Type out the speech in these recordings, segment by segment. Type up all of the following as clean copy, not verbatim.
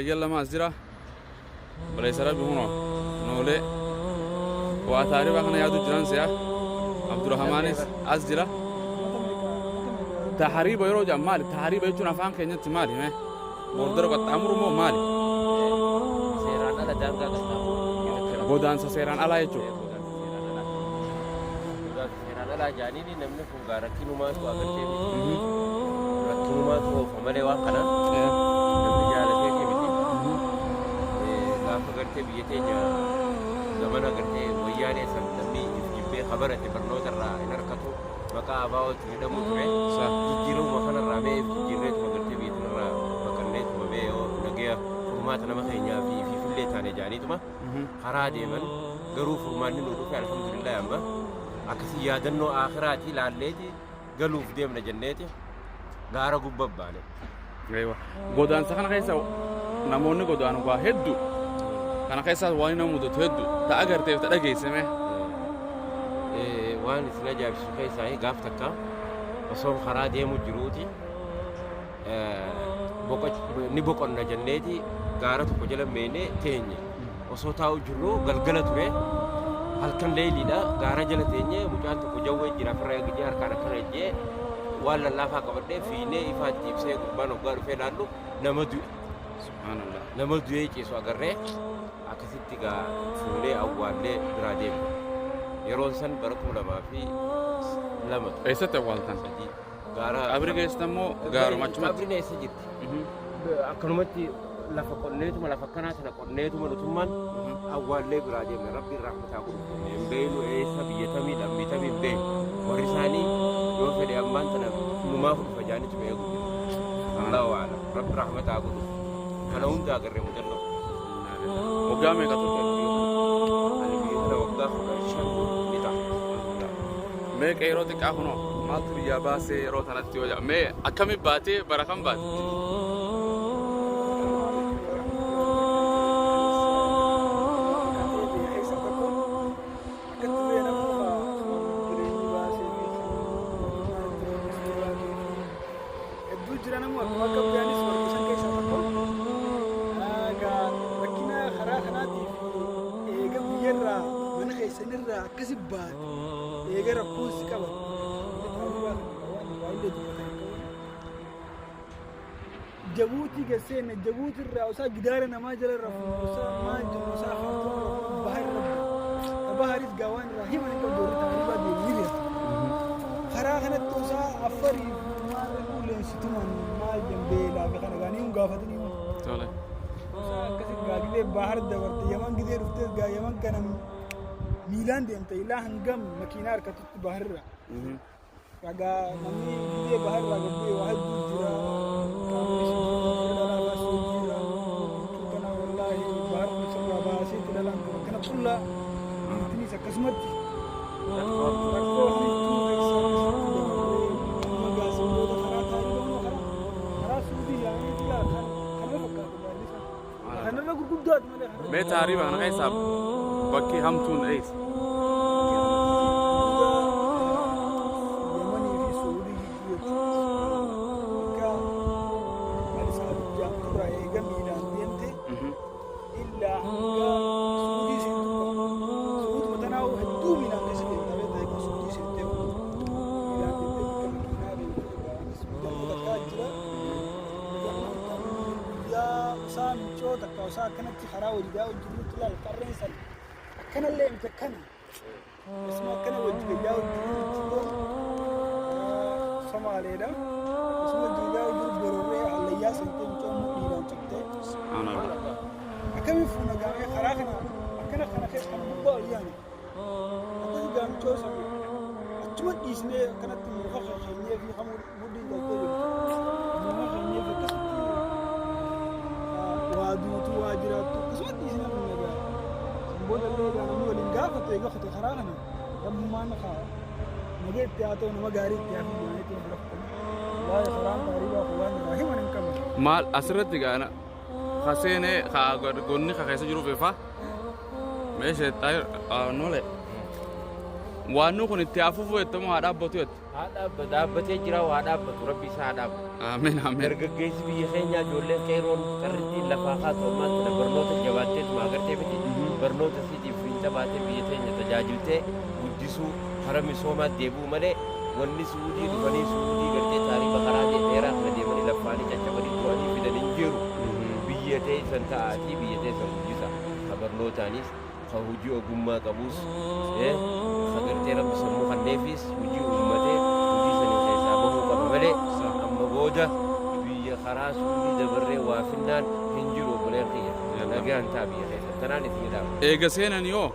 Obboleeyyan lama as jira. Obboleessa Rabbi kunoo noolee waa taaribaa kana yaadu jiran se'a. Abdurrahmaanis as jira. Tahariiba yeroo jedhan maali? Tahariiba jechuun afaan keenyatti maali? Mee boordara qaxxaamuru moo maali? Seeraan ala daangaa qaxxaamuru. Godaansa seeraan alaa jechuudha. Godaansa seeraan alaa. Godaansa seeraan alaa jaaniini namni kun gaa rakkinumaatu agartee miti. Rakkinumaatu oofa malee waan kana namni jaalateeti miti. Gaafa gartee biyya teenya zamana gartee wayyaanee san namni if jibbee kabarate barnoota irraa hin harkatu maqaa abaa'ootti hidhamuu ture. Jijjiiramuma kanarraa mee if jijjiirreetuma gartee biyya tanarraa baqanneetuma mee yoo nagaya furmaata nama keenyaa fi ifiifillee taane jaaniituma karaa deeman garuu furmaanni nu dhufe alhamdulillah amma akkasii yaadannoo aakhiraati laalleeti galuuf deemna jenneeti gaara gubba baane. Eewa. Godaansa kana keessa namoonni godaanu waa hedduu. Kana keessaas waan nama mudatu hedduu. Ta agarteef ta dhageesse mee. Waan isin ajaa'ibsiisu keessaa gaaf takka osoon karaa deemu jiruuti ni boqonna jenneeti gaara tokko jala meenee teenye. Osoo taa'u jirru galgala ture. Halkan leeyliidha gaara jala teenye mucaan tokko jawwee jira ofirra eegee harkaan akkana ejjee waan lallaafaa qabadhee fiinee ifaa itti ibsee gurbaan hoggaa dhufee laallu nama du'e. Subhaanallah. Nama du'ee ciisu agarree akkasitti gaa fuunee awwaallee biraa deemne. Yeroon san bara 2002 ture. Eessatti awwaaltan? Sadii. Gaara. Qabri keessatti ammoo gaaruma achumatti. Qabriin eessa jirti? Akkanumatti lafa qonneetuma lafa akkanaa tana qonneetuma nutummaan awwaallee biraa deemne rabbiin rahmataa godhu jenne hin beeynu eessa biyya tamii lammii tamii hin beeynu warri isaanii yoo fedhe ammaan tana numaaf dhufa jaanitu eegu jira. Allahu a'lam rabbi rahmataa godhu kana hunda agarre mudannoo. Waggaa meeqa turte biyya kana? Ani biyya kana waggaa 15 ni ta'a. Mee qeeroo xiqqaa kunoo maaltu biyyaa baasee yeroo tanatti yoo jedhan mee akkami baatee bara kam baate? Hedduu jira namu akkuma akka biyaanis warra isaan keessaa tokko. Egaa rakkina karaa kanaatii fi eega biyyarraa mana keessanirraa akkasi baate eega rakkoon si qabate inni taa'uu waan irraa illee dubbatan hin qaban. Jabuutii gad seenne Jabuutii irraa osaa gidaara namaa jala rafu osaa maal jennu osaa kaartuun rafu bahar rabbi. Baharis gaa waan irraa himan hin qabdu warri ta'anii baadiyyaa ni beeku. Karaa kanatti osaa affarii fi maal uleensituman maal jambeelaa fi kana gaa ni hun gaafatanii hun. Tole. Osaa akkasi gaa gidee bahar dabarte yaman gidee dhuftee gaa yaman kana miilaan deemte ilaa hangam makiinaa harkatutti baharra. Ragaa namni biyya baharraa gad bu'e waa hedduu jira. Qaamni si jira, dhalaa baasuu jira. Huccuu tana wallaahi bahar kun sirraa baaseetti dhalaan kun akkana qullaa. Dhiirtinis akkasumatti. Rakkoo hamtuu keessa akkasitti dabarree amma gaasiin booda karaa taa'ee bahu karaa karaa suudii yaa'anii jira kan kanuma fakkaata baay'ee isaa. Kanarra gurguddaati malee kanarra. Mee taariiba kana keessaa bakki hamtuun eessa? Yamanii fi Suudii gidduu jechuudha. Bakka Alisaabit jaamturraa eega miilaan deemte illaa hanga Suudii seentu Suuduma tanaa hedduu miilaan keessa deemta beekta eega Suudii seentee miilaan deemtee bakka makiinaa deemtee jalqaba takkaa jira. Guyyaa isaa miccoo takka isaa akkanatti karaa wajji yaa'u jirutti laal qarreen san akkanallee miti akkana. Isuma akkana wajji yaa'u jiru miccoo Somaaleedha. Isuma wajji yaa'u jiru bororree hallayyaa seentee miccoo mudhiidhaan cabtee. Subhaanallah. Akkamiin fuuna gaamee karaa kana akkana kana keessa kana gubbaa ol yaane. Akkasi gaamichoo sana achuma dhiisnee akkanatti muka keenyee fi kan mudhiin galtee jirtu. Muka keenyee fi akkasitti waa duutu waa jiraattu akkasuma dhiisnee kun egaa. San booda illee egaa namni waliin gaafatu egaa kute karaa kana rabbumaan haa nagee itti haa ta'u nama gaarii itti haa fi jedhanii bira kutanii. Waa'ee karaan gaarii baafu waan irraa himan hin qaban. Maal asirratti gaana ka seenee ka gonni ka keessa jiru bifa meeshaa noole. Waannu kun itti afuufuu jettamu haa dhaabbatu jette. Haa dhaabbatu dhaabbatee jira haa dhaabbatu rabbi isaa haa dhaabbatu. Amiin amiin. Dargaggeessi biyya keenyaa ijoolleen qeeroon qarrittiin Lafaa kaatu ammaan tana barnoota jabaatteetuma agartee miti, barnoota isiitiif fiinxa baatee biyya teenya tajaajiltee guddisuu, kara misoomaa deebi'uu malee, wanni Suudii dhufanii Suudii gartee taarifa karaa dheeraa kana deemanii laffaanii caccabanii du'anii fidan hin jiru. Biyya teessan ta'aatii biyya teessan guddisa. Ka barnootaanis, ka hojii ogummaa qabus, ka gartee Rabbi sammuu kanneefis hojii uummatee hojii sanii keessaa bahuu qaba malee, amma booda biyya karaa Suudii dabarree waa finnaan hin jiru. Obboleen kiyya, nagaan ta'a biyya keessan tanaan isin dhaama. Eega seenan yoo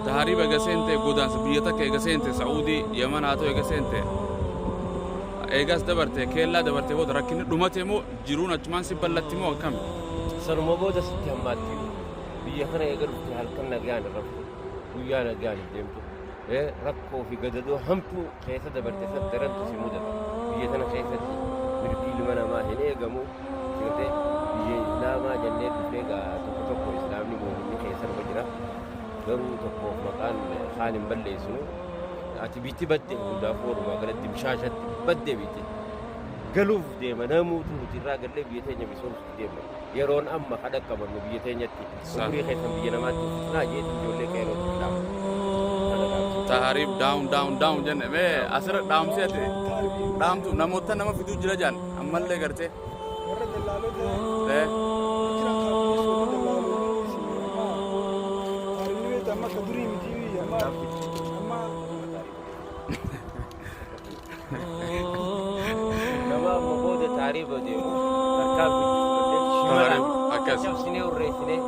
taariba eega seente, godaansa biyya takka eega seente, Sa'uudii, Yaman haa ta'u, eega seente, eegas dabarte, keellaa dabarte booda rakkinni dhumate moo jiruun achumaan si ballatti moo akkami? Sanuma booda sitti hammaatti. Biyya kana eega dhufte halkan nagaan hin raftu, guyyaa nagaan hin deemtu. Rakkoo fi gadadoo hamtuu keessa dabarte san darantu si mudata. Biyya tana keessatti mirgi ilma namaa hin eegamu. Sigate biyya Islaamaa jennee dhufnee gaa tokko tokko Islaamni muuminni keessa numa jira. Garuu tokkoof maqaan kaan hin balleessinu. Ati biitti badde, hundaafuu walumaa galatti bishaashatti badde biitti. Galuuf deema namuutu, nuti irraa gallee biyya teenya misoomsuuf deemna. Yeroon amma kadha qabannu biyya teenyatti umurii keessan biyya namaatti fitnaa jeetu ijoollee qeerrootti dhaama. Kana dhaamsi. Taariif down, down, down jenne. Mee asirra dhaamsi ati dhaamtu namoota nama fiduu jira jaan ammallee gartee. Warra dallaalota jiran kaafis, warra dallaalonni amma taarifni beektu amma akka durii miti, amma Nama amma booda taariifa deemu tarkaanfii fudhannee shimalaan Akkas. cabsinee urreessinee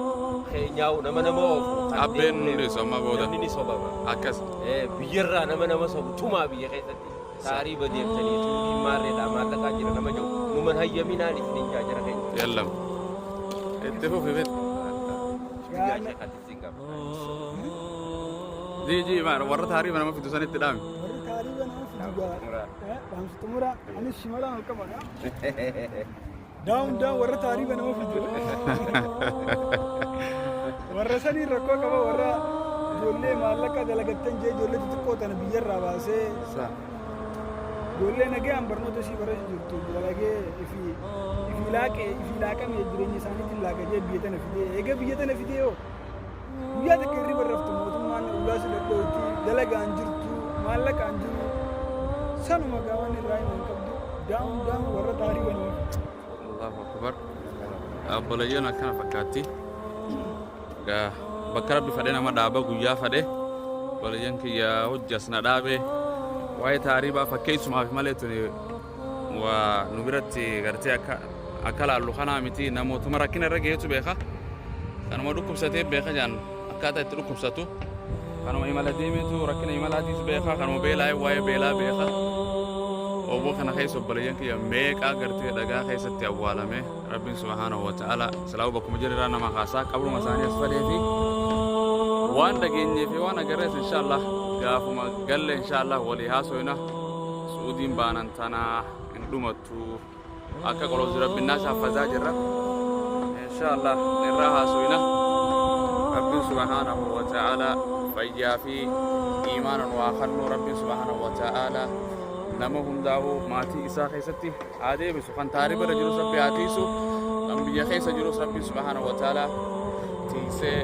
keenyaa'u nama nama oofu kan Abbeen deemne hundeessu amma booda. Namni ni sobama. Akkas. Biyyarraa nama nama sobu tumaa biyya keessatti taariifa deemtanii Suudiin maarreedhaa maallaqaa jira nama jiru numan hayyaminaan isiniin jaajara keenya. Yallam. Itti fufi bet. Guyyaa sheekatti isin qaba. Jii warra taariifa nama fidu sanitti dhaami. Warri taariifa nama fidu gaa dhaamsi xumura anis shimalaan ol qabadha. Down, down warra taariifa nama fidu. Warra saniin rakkoo qaba, warra ijoollee maallaqa dalagattan jee ijoollee xixiqqoo tana biyyarraa baasee, ijoollee nagaan barnoota isii barachuu jirtu dalagee ifi laaqee ifi laaqame jireenya isaaniitiin laaqajee biyya tana fidee, eega biyya tana fidee hoo guyyaa takka hirriba raftu, mootummaan ulaa si dhadhootti, dalagaan jirtu, maallaqaan jiru, sanuma gaawwan irraa himan qabdu. Down, down warra taariifa nama fidu. Allahu akbar. Obboleeyyoon akkana fakkaatti. Gaa bakka Rabbi fadhe nama dhaaba guyyaa fadhe. Obboleeyyan kiyya hojjas na dhaabe. Waa'ee taariibaa fakkeessumaaf malee tuni waa nu biratti gartee akka laallu kanaa miti, namootuma rakkina irra geessu beeka. Kanuma dhukkubsatee beeka jaan akkaataa itti dhukkubsatu. Kanuma imala deemeetu rakkina imalaatiis beeka. Kanuma beelaa waa'ee beelaa beeka. Obbo kana keessa obboleeyyan kiyya meeqaa gartee dhagaa keessatti awwaalame. Rabbiin subhaanahu wa ta'ala silaa'uu bakkuma jirraa nama kaasaa qabruma isaanii as fadee fi waan dhageenyee fi waan agarrees inshaallah gaafuma galle inshaallah walii haasoyna. Su'uudiin baanan tanaa hin dhumattu, akka qolobsi rabbinaa shaaffazaa jirra, inshaallah irraa haasoyna. Rabbiin subhaanahu wa ta'ala fayyaa fi iimaana nu haa kennu. Rabbiin subhaanahu wa ta'ala nama hundaa'uu maatii isaa keessatti haa deebisu. Kan taariba irra jirus Rabbi haa tiisu, kan biyya keessa jirus Rabbiin subhaanahu wa ta'ala tiisee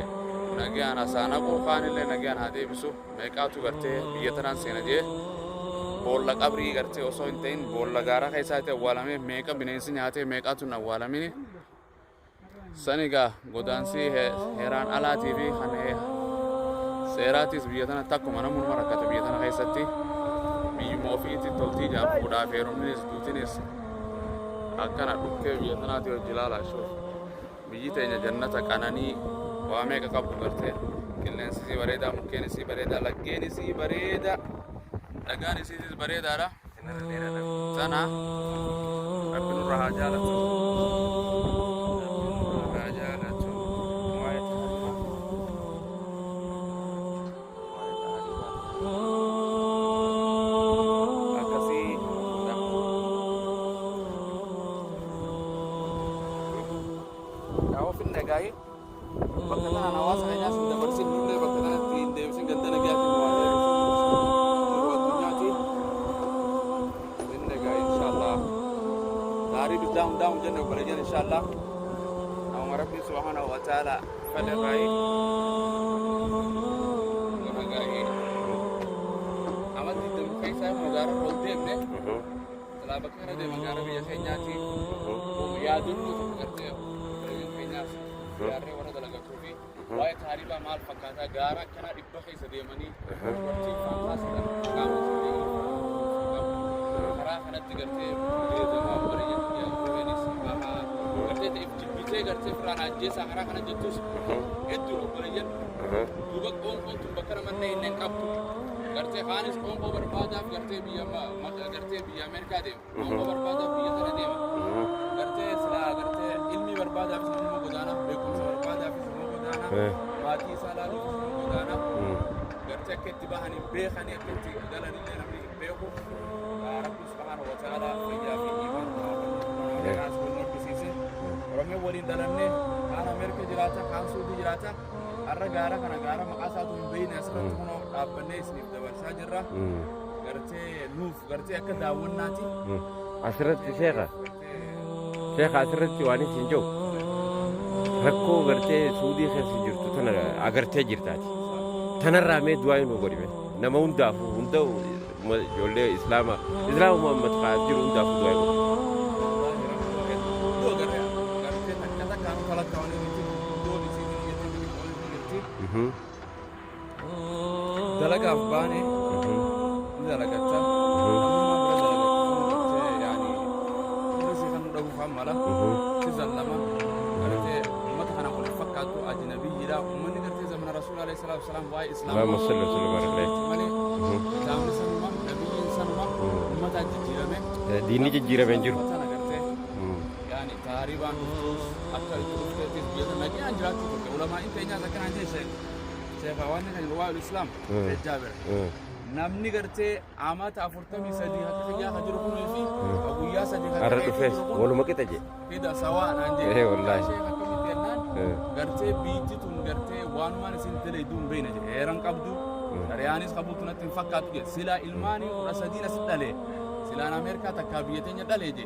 nagaan hasaa naqu, kaanillee nagaan haa deebisu. Meeqaatu gartee biyya tanaan seena jee boolla qabrii gartee osoo hin ta'in boolla gaaraa keessaatti awwaalame, meeqa bineensi nyaatee, meeqaatu hin awwaalamini. Sanigaa godaansi heeraan alaatii fi kan seeraatiis biyya tana takkuma, namuma rakkata biyya tana keessatti. Biyyuma ofiitti toltii jaan fuudhaaf heerumnis duutinis akkana dhukkee biyya tanaati hojii ilaalaa shuuf. Biyyi teenya jannata qananii waa meeqa qabdu gartee, qilleensi isii bareedaa, mukkeen isii bareedaa, laggeen isii bareedaa, dhagaan isiitis bareedaadha. Tana Rabbi nurra haa jaalatu, Rabbi nurra haa jaalatu. Waa'ee taariifaa, waa'ee taariifaa akkasii. Yaa ofin nagaayee bakka tanaan hawaasa keenyaas hin dabarsin, nullee bakka kanatti hin deebisin, ganda nagayaatiin nu haa deebisu. Jiru addunyaati hin nagaa inshallah. Taariif down, down jenne obboleeyyan inshallah. subhaanahu wa ta'ala fedherraayi. Nagaa'ee. Amatti deemu keessaa magaala irra ol deemne silaa bakka kana deema gaara biyya keenyaati. Yaadannoo tokko gartee biyya keenyaas gaarree warra dalagatuu fi waa'ee taaribaa maal fakkaataa gaara akkanaa dhibba keessa deemanii dubartiin faantaasiidhaan qaama isaanii karaa kanatti gartee deemaa obboleeyyan bahaa gartee ta'eef jibbitee gartee firaan ajjeesaa karaa kana jettus hedduu obboleeyyan duuba qoonqoon tun bakka namanne hin qabdu gartee kaanis qoonqoo barbaadaaf gartee biyya gartee biyya Ameerikaa deema qoonqoo barbaadaaf biyya tana deema gartee silaa gartee ilmi barbaadaaf immoo godaana beekumsa barbaadaaf immoo godaana maatii isaa laaluuf immoo godaana gartee akka itti bahanii beekanii akka itti galanillee namni hin beeku. Rabbi subhaanahu wa ta'ala fayyaa fi iimaan kaas wal argisiise. Oromoo waliin dhalanne kaan Ameerika jiraata kaan Suudii jiraata har'a gaara kana gaara maqaa isaatu hin beekne asirratti kunoo dhaabbannee isiniif dabarsaa jirra. Gartee nuuf gartee akka daawwannaati. Asirratti sheekha sheekha asirratti waan isin jiru rakkoo gartee Suudii keessa jirtu tana agartee jirtaati. Tanarraa mee du'aa nu godhime nama hundaafuu hunda ijoollee islaama islaama Muhammad kaa jiru hundaafuu du'aa godhi. Iddoo agarree gartee takka takkaan kalakkaawanii miti gurguddoon isiin jettee xixiqqoon jirti. Dalagaaf baane ni dalagatta. Namummaa bira dalagatta yaani umri kan dhabuuf mala. Si zallama gartee uummata kana wal fakkaatu ajnabiyyiidha. Uummanni gartee zamana rasuula alayhi salaatu wasalaam waa'ee islaamaa Allahumma salli wa sallim wa barik alayhi. malee kitaabni sanuma nabiyyiin sanuma uummataan jijjiirame. Diinni jijjiirame hin jiru. Uummata gartee yaani taaribaan dhuftus akka itti dhufteettis biyya tana nagaan jiraachuu turte. Ulamaa'in keenyaas akkanaan jee sheekha waan kan waa'ee islaam Jaabir. Namni gartee amata 43 akka kiyyaa ka jiru kunii fi guyyaa 3 kan Har'a dhufees waluma qixa je. Fida sawaa naan jee. Eh, wallaahi. Sheekha akkamitti jennaan gartee biyyi tun gartee waanumaan isin dalayduu hin beekne jedhe. Heeran qabdu Qariyaanis qabuutu natti hin fakkaatu jedhe. Silaa ilmaanii 13 asitti dhale. Silaan Ameerikaa takkaa biyya teenya dhale jedhe.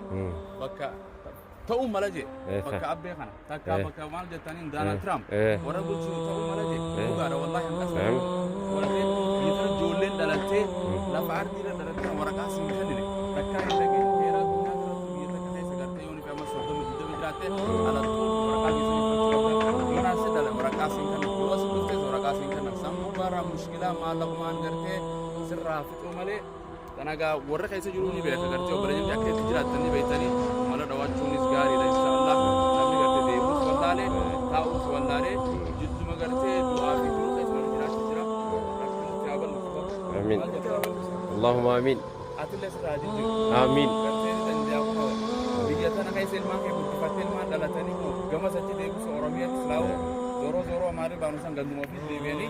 Bakka ta'uu mala jedhe. Bakka abbee kana takkaa bakka maal jettaniin Doonaald Tiraamp warra bulchu ta'uu mala jedhe. Dhugaadha wallaahi hanqas. Warreen biyya tana ijoolleen dhalattee lafa ardiirra dhalattee waraqaa siin kennine takkaa hin dhageenye heeraa addunyaa kanatti biyya takka keessa gartee yoon ifi amma 30 20 jiraatte alattuu waraqaa geessanii fudhachuu qabda. Yoon asi dhale waraqaa siin kennan yoo asi dhuftes waraqaa siin kennan sammuu baraa mushkilaa maallaqumaan gartee sirraa fixuu malee Tanagaa warra keessa jiruu ni beeka gartee obboleeyyan akka itti jiraattan ni beektanii mala dhawaachuunis gaariidha inshaallah namni gartee deemuus wallaalee taa'uus wallaalee jidduma gartee du'aa fi jiruu keessa namni jiraachuu jira rabbi nutti haa bal'atu. Amiin. Allahumma amiin. Atillee sirraa jijjiiru. Amiin. Gartee ni danda'a kunoo biyya tana keessa ilmaan kee guddifattee ilmaan dhalatanii kunoo gamas achi deebisu Oromiyaatti silaa'uu zoroo zoroo amaarri baanu san ganduma ofiitti deebi'anii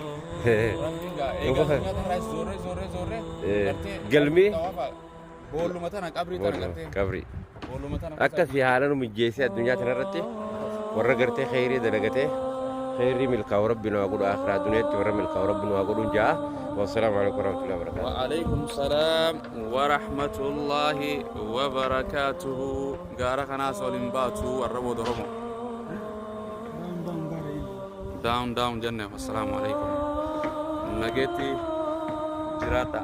rabbiin gaa eegaa addunyaa tanarraas zorree zorree zorree gartee Galmee? Boolluma tana qabrii tana gartee Qabri. boolluma tana Akkasii haala nu mijjeessee addunyaa tanarratti warra gartee kheyrii dalagatee kheyrii milkaa'u rabbi nu haa godhu akhiraa addunyaatti warra milkaa'u rabbi nu haa godhuun ja'a. Wassalaamu alaikum warahmatullahi wabarakatuh. وعليكم السلام ورحمة الله وبركاته gaara kanaas ol hin baatu warra booda Oromoo Down down gaara inni. Down down jenne. Assalaamu alaikum. Nageetti jiraadha.